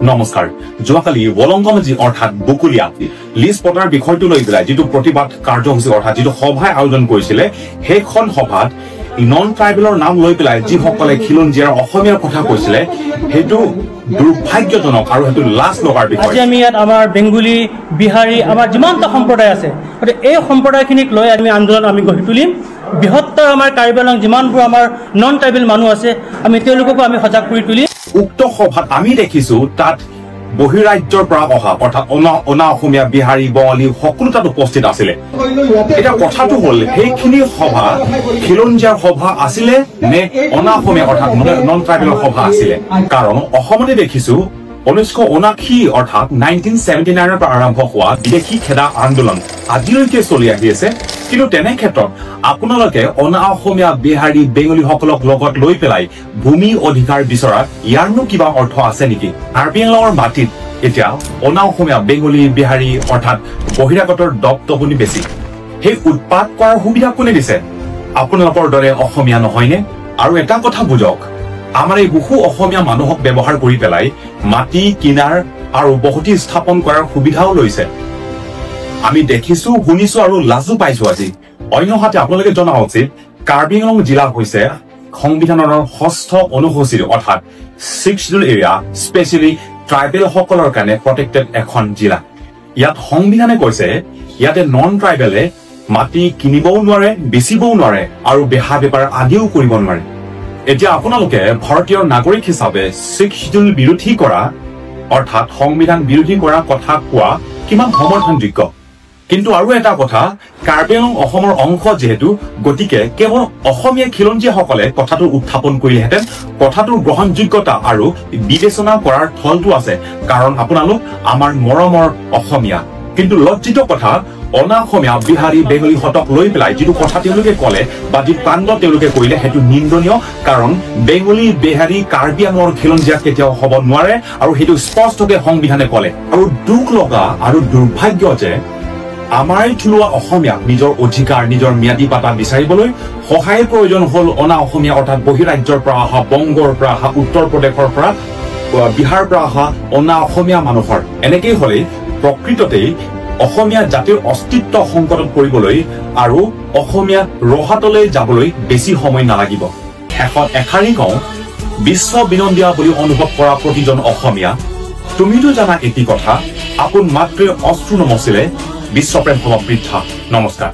নমস্কাৰ। যোৱাকালি ৱলংগমাজি অৰ্থাৎ বকুলীয়া লিজ পতাৰ বিষয়টো লৈ পেলাই যিটো প্ৰতিবাদ কাৰ্যসূচী অৰ্থাৎ যিটো সভাই আয়োজন কৰিছিলে, সেইখন সভাত নন ট্ৰাইবেলৰ নাম লৈ পেলাই যিসকলে খিলঞ্জীয়াৰ অসমীয়াৰ কথা কৈছিলে, সেইটো দুৰ্ভাগ্যজনক আৰু সেইটো লাজ লগাৰ বিষয়। আজি আমি ইয়াত আমাৰ বেংগলী, বিহাৰী, আমাৰ যিমানটা সম্প্ৰদায় আছে, গতিকে এই সম্প্ৰদায়খিনিক লৈ আমি আন্দোলন আমি গঢ়ি তুলিম। বৃহত্তৰ আমাৰ কাৰ্বি আংলং যিমানবোৰ আমাৰ নন ট্ৰাইবেল মানুহ আছে, আমি তেওঁলোককো আমি সজাগ কৰি তুলিম। উক্ত সভাত আমি দেখিছো তাত বহিৰাজ্যৰ পৰা অহা অৰ্থাৎ অনা অসমীয়া, বিহাৰী, বঙালী সকলো তাত উপস্থিত আছিলে। এতিয়া কথাটো হ'ল, সেইখিনি সভা খিলঞ্জীয়াৰ সভা আছিলে নে অনা অসমীয়া অৰ্থাৎ নন ট্ৰাইবেলৰ সভা আছিলে? কাৰণ অসমতে দেখিছো 1979 অৰ্থাৎ 1979ৰ পৰা আৰম্ভ হোৱা বিদেশী খেদা আন্দোলন আজিলৈকে চলি আহি আছে। কিন্তু তেনে ক্ষেত্ৰত আপোনালোকে অনা অসমীয়া, বিহাৰী, বেংগলীসকলক লগত লৈ পেলাই ভূমি অধিকাৰ বিচৰা ইয়াৰনো কিবা অৰ্থ আছে নেকি? কাৰ্বি আংলঙৰ মাটিত এতিয়া অনা অসমীয়া, বেংগলী, বিহাৰী অৰ্থাৎ বহিৰাগতৰ দপদপনি বেছি। সেই উৎপাত কৰাৰ সুবিধা কোনে দিছে? আপোনালোকৰ দৰে অসমীয়া নহয়নে? আৰু এটা কথা বুজক, আমাৰ এই বহু অসমীয়া মানুহক ব্যৱহাৰ কৰি পেলাই মাটি কিনাৰ আৰু বসতি স্থাপন কৰাৰ সুবিধাও লৈছে। আমি দেখিছো, শুনিছো আৰু লাজো পাইছো আজি। অন্যহাতে আপোনালোকে জনা উচিত, কাৰ্বি আংলং জিলা হৈছে সংবিধানৰ ষষ্ঠ অনুসূচীৰ অৰ্থাৎ ছিক্স চিডিউল এৰিয়া, স্পেচিয়েলি ট্ৰাইবেলসকলৰ কাৰণে প্ৰটেক্টেড এখন জিলা। ইয়াত সংবিধানে কৈছে ইয়াতে নন ট্ৰাইবেলে মাটি কিনিবও নোৱাৰে, বেচিবও নোৱাৰে আৰু বেহা বেপাৰ আদিও কৰিব নোৱাৰে। এতিয়া আপোনালোকে ভাৰতীয় নাগৰিক হিচাপে ছিক্স চিডিউল বিৰোধী কৰা অৰ্থাৎ সংবিধান বিৰোধী কৰা কথা কোৱা কিমান সমৰ্থনযোগ্য? কিন্তু আৰু এটা কথা, কাৰ্বি আংলং অসমৰ অংশ যিহেতু, গতিকে কেৱল অসমীয়া খিলঞ্জীয়াসকলে কথাটো উত্থাপন কৰিলেহেঁতেন কথাটোৰ গ্ৰহণযোগ্যতা আৰু বিবেচনা কৰাৰ থলটো আছে, কাৰণ আপোনালোক আমাৰ মৰমৰ অসমীয়া। কিন্তু লজ্জিত কথা, অনা অসমীয়া, বিহাৰী, বেংগলীহঁতক লৈ পেলাই যিটো কথা তেওঁলোকে ক'লে বা যি কাণ্ড তেওঁলোকে কৰিলে সেইটো নিন্দনীয়। কাৰণ বেংগলী, বিহাৰী, কাৰ্বি আংলঙৰ খিলঞ্জীয়া কেতিয়াও হ'ব নোৱাৰে আৰু সেইটো স্পষ্টকে সংবিধানে ক'লে। আৰু দুখ লগা আৰু দুৰ্ভাগ্য যে আমাৰ থলুৱা অসমীয়াক নিজৰ অধিকাৰ, নিজৰ ম্যাদী পাতা বিচাৰিবলৈ সহায়ৰ প্ৰয়োজন হ'ল অনা অসমীয়া অৰ্থাৎ বহিৰাজ্যৰ পৰা অহা, বংগৰ পৰা অহা, উত্তৰ প্ৰদেশৰ পৰা, বিহাৰৰ পৰা অহা অনা অসমীয়া মানুহৰ। এনেকেই হ'লেই প্ৰকৃততেই অসমীয়া জাতিৰ অস্তিত্ব সংকটত পৰিবলৈ আৰু অসমীয়া ৰহাতলৈ যাবলৈ বেছি সময় নালাগিব। শেষত এষাৰি কওঁ, বিশ্ব বিনন্দীয়া বুলি অনুভৱ কৰা প্ৰতিজন অসমীয়া, তুমিতো জানা এটি কথা, আপোন মাতৃৰ অশ্ৰু নমচিলে বিশ্বপ্ৰেম হ'ব বৃদ্ধা। নমস্কাৰ।